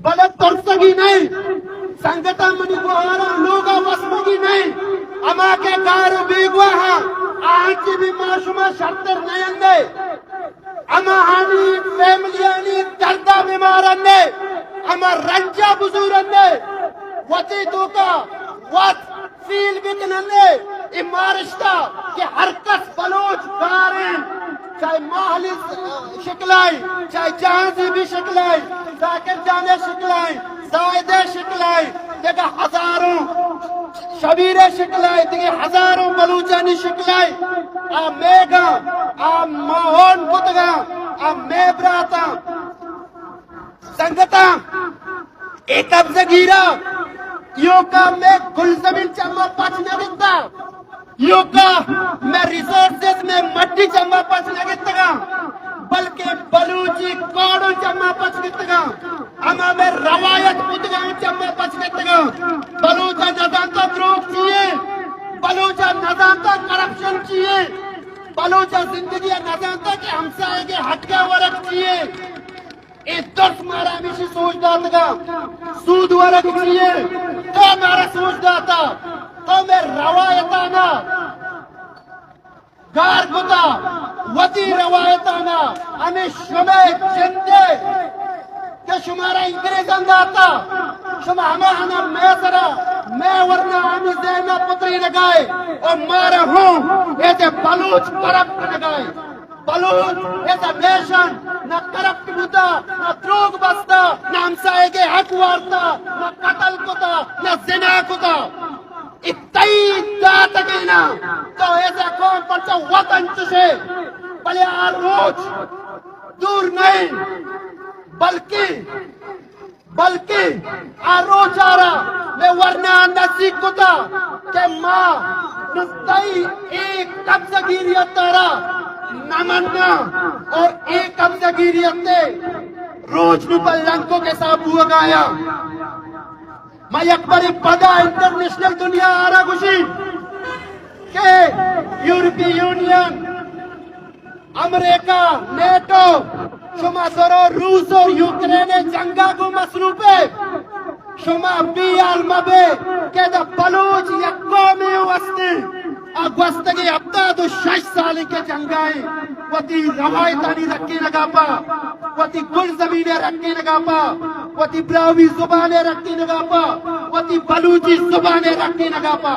بلے ترسگی نہ ایں۔ سنگتاں، منی گوہاراں، لوگ ءَ وسمگی نہ ایں۔ ہما کہ گار ءُ بیگواہ اَں، آہاں چہ بھی ما شما شرتر نہ اندے۔ ہماہانی فیملیانی درد ءَ بہ مارندے، ہما رنج ءَ بزورندے، وتی توکا وت فیل بکنندے۔ اے مارشتا کہ ہر کس بلوچ گار ایں، چاہے ماہلی شکلائیں، چاہے جہانزیبی شکلائیں، ذاکر جان ءِ شکلائیں، زاہد ءِ شکلائیں، دگہ ہزاروں، شبیر ءِ شکلائیں، دگہ ہزاروں بلوچانی شکلائیں۔ آ میگاں، آ ماہون کتگاں، آ مے براتاں۔ سنگتاں، اے قبضہ گیرا ایوکا مے گلزمین چہ ما پچ نہ گتا، ایوکا مے ریسورسز، مے مڈی چہ ما پچ نہ گتگاں، بلکہ بلوچی کاڑوں چہ ما پچ گتگاں، ہما مے روایت بوتگاں چہ ما پچ گتگاں۔ بلوچ ءَ نزانتا دروگ چی ایں، بلوچ ءَ نزانتا کرپشن چی ایں، بلوچ ءَ زندگی ءَ نزانتا کہ ہمسائگ ءِ حق ءَ ورگ چی ایں۔ اے درس مارا ہمیشی سوج داتگا، سود ورگ چی ایں؟ تو مارا سوج داتا، تو مے روایتانا گار کتا، وتی روایتانا۔ ہمے شمے جندے کہ شمارا انگریزاں داتا، شما ہماہانا مے سرا، مے ورنا ہمے ذہنا پترینگائے، او مارا ہوں ایسے بلوچ کرپٹ کنگائے۔ بلوچ ایز اے نیشن نہ کرپٹ بوتا، نہ دروگ بستا، نہ ہمسائگ ءِ حق وارتا، نہ قتل کتا، نہ زنا کتا۔ اے تئی داتگینا، تو ایز اے قوم پرچا وطن چشے، بلے آ روچ دور نہ ایں، بلکہ بلکہ آ روچ ءَ را مے ورنا نزیک کتا کہ ما نوں تئی اے قبضہ گیریت ءَ را نہ مناں اور اے قبضہ گیریت ءِ روچ نوں پہ لنکک حساب بوگا اَں۔ ما یک برے پدا انٹرنیشنل دنیا ءَ را گوشیں کہ یورپی یونین، امریکہ، نیٹو، شما درو روس و یوکرین ءِ جنگ ءَ گوں مصروف ئے۔ شما بے حال مہ بئے کہ ادا بلوچ یک قومے ہستیں۔ آ گوستگیں ہپتاد و شش سالیں کہ جنگ ءَ ایں، وتی روایتانی رکینگ ءَ پہ، وتی گلزمین ءِ رکینگ ءَ پہ، وتی براہوئی زبان ءِ رکینگ ءَ پہ، وتی بلوچی زبان ءِ رکینگ ءَ پہ۔